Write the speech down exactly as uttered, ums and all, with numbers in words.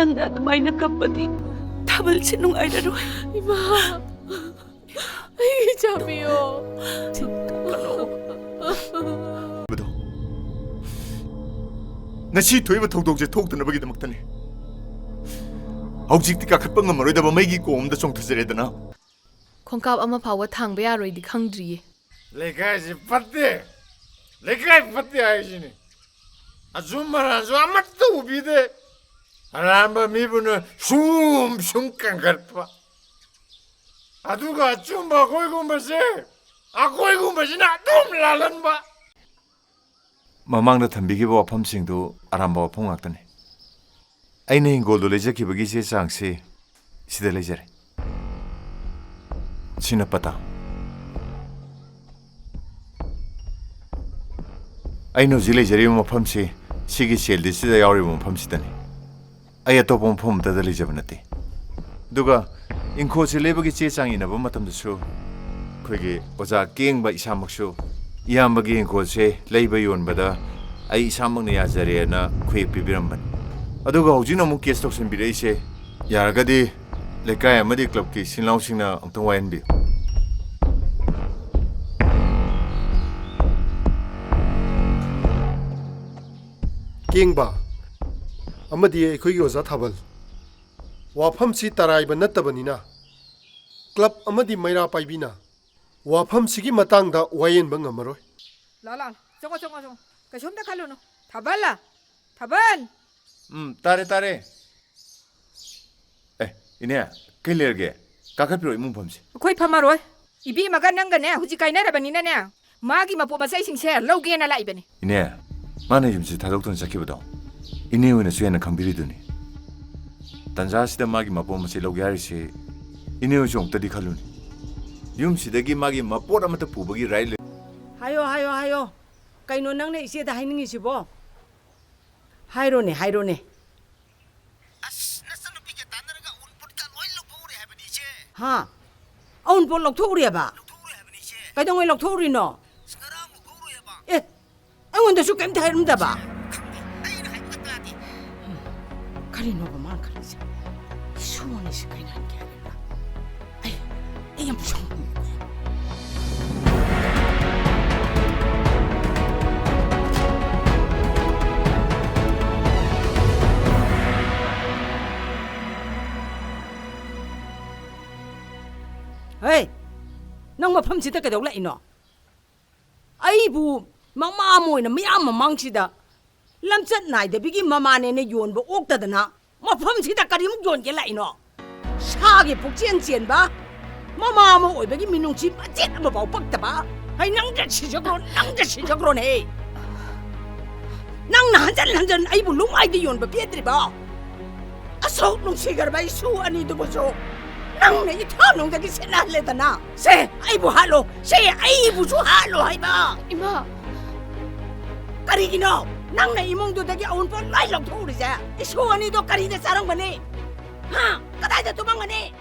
ꯅꯪꯅ ꯑꯗꯨꯃꯥꯏꯅ ꯀꯞꯄꯗꯤ ꯊꯥꯕꯜꯁꯦ ꯅꯨꯡꯉꯥꯏꯔꯔꯣꯏ꯫ ꯏꯃꯥ, ꯑꯩꯒꯤ ꯏꯆꯥ ꯄꯤꯌꯣ꯫ ꯉꯁꯤ ꯊꯣꯛꯏꯕ ꯊꯧꯗꯣꯛꯁꯦ ꯊꯣꯛꯇꯅꯕꯒꯤꯗꯃꯛꯇꯅꯤ꯫ ꯍꯧꯖꯤꯛꯇꯤ ꯀꯥꯈꯠꯄ ꯉꯝꯃꯔꯣꯏꯗꯕ ꯃꯩꯒꯤ ꯀꯣꯝꯗ ꯆꯣꯡꯊꯖꯔꯦꯗꯅ꯫ ꯈꯣꯡꯀꯥꯞ ꯑꯃ ꯐꯥꯎꯕ ꯊꯥꯡꯕ ꯌꯥꯔꯣꯏꯗꯤ ꯈꯪꯗ꯭ꯔꯤꯌꯦ꯫ ꯂꯩꯀꯥꯏꯁꯤ ꯐꯠꯇꯦ꯫ ꯂꯩꯀꯥꯏ ꯐꯠꯇꯦ ꯍꯥꯏꯁꯤꯅꯤ꯫ ꯑꯆꯨꯝ ꯑꯔꯥꯟꯁꯨ ꯑꯃꯠꯇ ꯎꯕꯤꯗꯦ꯫ ꯑꯔꯥꯟꯕ ꯃꯤꯕꯨꯅ ꯁꯨꯝ ꯁꯨꯝ ꯀꯟꯈꯠꯄ꯫ ꯑꯗꯨꯒ ꯑꯆꯨꯝꯕ ꯑꯩꯈꯣꯏꯒꯨꯝꯕꯁꯦ, ꯑꯩꯈꯣꯏꯒꯨꯝꯕꯁꯤꯅ ꯑꯗꯨꯝ ꯂꯥꯜꯍꯟꯕ꯫ ꯃꯃꯥꯡꯗ ꯊꯝꯕꯤꯈꯤꯕ ꯋꯥꯐꯝꯁꯤꯡꯗꯨ ꯑꯔꯥꯟꯕ ꯋꯥꯐꯝ ꯉꯥꯛꯇꯅꯤ꯫ ꯑꯩꯅ ꯍꯤꯡꯒꯣꯜꯗꯨ ꯂꯩꯖꯈꯤꯕꯒꯤ ꯆꯦ ꯆꯥꯡꯁꯤ ꯁꯤꯗ ꯂꯩꯖꯔꯦ꯫ ꯁꯤꯅ ꯄꯇꯥ꯫ ꯑꯩꯅ ꯍꯧꯖꯤꯛ ꯂꯩꯖꯔꯤꯕ ꯃꯐꯝꯁꯤ ꯁꯤꯒꯤ ꯁꯦꯜ ꯂꯤꯁꯁꯤꯗ ꯌꯥꯎꯔꯤꯕ ꯃꯐꯝꯁꯤꯗꯅꯤ꯫ ꯑꯩ ꯑꯇꯣꯞꯄ ꯃꯐꯝ ꯑꯃꯠꯇꯗ ꯂꯩꯖꯕ ꯅꯠꯇꯦ꯫ ꯑꯗꯨꯒ ꯏꯪꯈꯣꯜꯁꯦ ꯂꯩꯕꯒꯤ ꯆꯦ ꯆꯥꯡ ꯏꯅꯕ ꯃꯇꯝꯗꯁꯨ ꯑꯩꯈꯣꯏꯒꯤ ꯑꯣꯖꯥ ꯀꯦꯡꯕ ꯏꯁꯥꯃꯛꯁꯨ ꯏꯌꯥꯝꯕꯒꯤ ꯏꯪꯈꯣꯜꯁꯦ ꯂꯩꯕ ꯌꯣꯟꯕꯗ ꯑꯩ ꯏꯁꯥꯃꯛꯅ ꯌꯥꯖꯔꯦꯅ ꯈꯨꯌꯦꯛ ꯄꯤꯕꯤꯔꯝꯕꯅꯤ꯫ ꯑꯗꯨꯒ ꯍꯧꯖꯤꯛꯅ ꯑꯃꯨꯛ ꯀꯦꯁ ꯇꯧꯁꯤꯟꯕꯤꯔꯛꯏꯁꯦ꯫ ꯌꯥꯔꯒꯗꯤ ꯂꯩꯀꯥꯏ ꯑꯃꯗꯤ ꯀ꯭ꯂꯕꯀꯤ ꯏꯆꯤꯟ ꯏꯅꯥꯎꯁꯤꯡꯅ ꯑꯃꯨꯛꯇꯪ ꯋꯥꯌꯦꯟꯕꯤꯌꯨ꯫ ꯀꯦꯡꯕ ꯑꯃꯗꯤ ꯑꯩꯈꯣꯏꯒꯤ ꯑꯣꯖꯥ ꯊꯥꯕꯜ, ꯋꯥꯐꯝꯁꯤ ꯇꯔꯥꯏꯕ ꯅꯠꯇꯕꯅꯤꯅ ꯀ꯭ꯂꯕ ꯑꯃꯗꯤ ꯃꯩꯔꯥ ꯄꯥꯏꯕꯤꯅ ꯋꯥꯐꯝꯁꯤꯒꯤ ꯃꯇꯥꯡꯗ ꯋꯥꯌꯦꯟꯕ ꯉꯝꯃꯔꯣꯏ꯫ ꯂꯥꯛꯑꯣ, ꯂꯥꯛꯑꯣ꯫ ꯆꯪꯉꯣ, ꯆꯪꯉꯣ, ꯆꯪꯉꯣ꯫ ꯀꯩꯁꯨꯝꯇ ꯈꯜꯂꯨꯅꯨ꯫ ꯊꯥꯕꯜ! ꯊꯥꯕꯜ! ꯎꯝ, ꯇꯥꯔꯦ, ꯇꯥꯔꯦ꯫ ꯑꯦ, ꯏꯅꯦ, ꯀꯩ ꯂꯩꯔꯒꯦ? ꯀꯥꯈꯠꯄꯤꯔꯣ, ꯏꯃꯨꯡ ꯐꯝꯁꯦ꯫ ꯑꯩꯈꯣꯏ ꯐꯝꯃꯔꯣꯏ꯫ ꯏꯕꯦꯝꯃꯒ ꯅꯪꯒꯅꯦ ꯍꯧꯖꯤꯛ ꯀꯥꯏꯅꯔꯕꯅꯤꯅꯅꯦ, ꯃꯥꯒꯤ ꯃꯄꯣꯠ ꯃꯆꯩꯁꯤꯡꯁꯦ ꯂꯧꯒꯦꯅ ꯂꯥꯛꯏꯕꯅꯤ꯫ ꯏꯅꯦ, ꯃꯥꯅ ꯌꯨꯝꯁꯤ ꯊꯥꯗꯣꯛꯇꯨꯅ ꯆꯠꯈꯤꯕꯗꯣ ꯏꯅꯦ ꯍꯣꯏꯅꯁꯨ ꯍꯦꯟꯅ ꯈꯪꯕꯤꯔꯤꯗꯨꯅꯤ꯫ ꯇꯟꯖꯥꯁꯤꯗ ꯃꯥꯒꯤ ꯃꯄꯣꯠ ꯃꯆꯩ ꯂꯧꯒꯦ ꯍꯥꯏꯔꯤꯁꯤ ꯏꯅꯦ ꯍꯣꯏꯁꯨ ꯑꯃꯨꯛꯇꯗꯤ ꯈꯜꯂꯨꯅꯦ꯫ ꯌꯨꯝꯁꯤꯗꯒꯤ ꯃꯥꯒꯤ ꯃꯄꯣꯠ ꯑꯃꯠꯇ ꯄꯨꯕꯒꯤ ꯔꯥꯏꯠ ꯂꯩ꯫ ꯍꯥꯏꯌꯣ, ꯍꯥꯏꯌꯣ, ꯍꯥꯏꯌꯣ꯫ ꯀꯩꯅꯣ ꯅꯪꯅ ꯏꯆꯦꯗ ꯍꯥꯏꯅꯤꯡꯉꯤꯁꯤꯕꯣ? ꯍꯥꯏꯔꯣꯅꯦ, ꯍꯥꯏꯔꯣꯅꯦ꯫ ꯑꯁ, ꯅꯆꯟꯅꯨꯄꯤꯒ ꯇꯥꯟꯅꯔꯒ ꯑꯎꯟꯄꯣꯠꯀ ꯂꯣꯏ ꯂꯧꯊꯣꯛꯎꯔꯦ ꯍꯥꯏꯕꯅꯤ, ꯏꯆꯦ꯫ ꯍꯥ? ꯑꯎꯟꯄꯣꯠ ꯂꯧꯊꯣꯛꯎꯔꯦꯕ? ꯂꯧꯊꯣꯛꯎꯔꯦ ꯍꯥꯏꯕꯅꯤ, ꯏꯆꯦ꯫ ꯀꯩꯗꯧꯉꯩ ꯂꯧꯊꯣꯛꯎꯔꯤꯅꯣ? ꯑꯁ, ꯉꯔꯥꯡ ꯂꯧꯊꯣꯛꯎꯔꯦꯕ꯫ ꯑꯦ, ꯑꯩꯉꯣꯟꯗꯁꯨ ꯀꯩꯝꯇ ꯍꯥꯏꯔꯝꯗꯕ? ꯈꯪꯗꯦ, ꯑꯩꯅ ꯍꯥꯏꯕꯒ ꯇꯥꯗꯦ꯫ ꯀꯔꯤꯅꯣꯕ ꯃꯥꯅ ꯈꯜꯂꯤꯁꯦ? ꯏꯁꯨ ꯑꯅꯤꯁꯦ ꯀꯩꯅꯣ ꯍꯥꯏꯒꯦ ꯍꯥꯏꯔꯤꯕ? ꯑꯩ, ꯑꯩ ꯌꯥꯝ ꯁꯥꯎꯅꯤꯡꯉꯦ꯫ ꯍꯦ, ꯅꯪ ꯃꯐꯝꯁꯤꯗ ꯀꯩꯗꯧ ꯂꯥꯛꯏꯅꯣ? ꯑꯩꯕꯨ ꯃꯃꯥ ꯑꯃ ꯑꯣꯏꯅ ꯃꯌꯥꯝ ꯃꯃꯥꯡꯁꯤꯗ ꯂꯝꯆꯠ ꯅꯥꯏꯗꯕꯤꯒꯤ ꯃꯃꯥꯅꯦꯅ ꯌꯣꯟꯕ ꯑꯣꯛꯇꯗꯅ ꯃꯐꯝꯁꯤꯗ ꯀꯔꯤꯃꯨꯛ ꯌꯣꯟꯒꯦ ꯂꯥꯛꯏꯅꯣ? ꯁꯥꯒꯤ ꯄꯨꯛꯆꯦꯟ ꯆꯦꯟꯕ ꯃꯃꯥ ꯑꯃ ꯑꯣꯏꯕꯒꯤ ꯃꯤꯅꯨꯡꯁꯤ ꯃꯆꯦꯠ ꯑꯃꯐꯥꯎ ꯄꯛꯇꯕ꯫ ꯍꯩ, ꯅꯪꯗ ꯁꯤꯖꯈ꯭ꯔꯣ, ꯅꯪꯗ ꯁꯤꯖꯈ꯭ꯔꯣꯅꯦ꯫ ꯅꯪꯅ ꯍꯟꯖꯟ ꯍꯟꯖꯟ ꯑꯩꯕꯨ ꯂꯨꯃꯥꯏꯗ ꯌꯣꯟꯕ ꯄꯦꯟꯗ꯭ꯔꯤꯕꯣ? ꯑꯁꯨꯛ ꯅꯨꯡꯁꯤꯈ꯭ꯔꯕ ꯏꯁꯨ ꯑꯅꯤꯗꯨꯕꯨꯁꯨ ꯅꯪꯅ ꯏꯊꯥꯅꯨꯡꯗꯒꯤ ꯁꯤꯠꯅꯍꯜꯂꯦꯗꯅ꯫ ꯁꯦ, ꯑꯩꯕꯨ ꯍꯥꯠꯂꯣ꯫ ꯁꯦ, ꯑꯩꯕꯨꯁꯨ ꯍꯥꯠꯂꯣ ꯍꯥꯏꯕ꯫ ꯏꯃꯥ! ꯀꯔꯤꯒꯤꯅꯣ ꯅꯪꯅ ꯏꯃꯨꯡꯗꯨꯗꯒꯤ ꯑꯎꯟꯄꯣꯠ ꯂꯣꯏ ꯂꯧꯊꯣꯛꯎꯔꯤꯁꯦ? ꯏꯁꯨ ꯑꯅꯤꯗꯣ ꯀꯔꯤꯗ ꯆꯥꯔꯝꯒꯅꯤ? ꯍꯥ? ꯀꯗꯥꯏꯗ ꯇꯨꯝꯃꯝꯒꯅꯤ?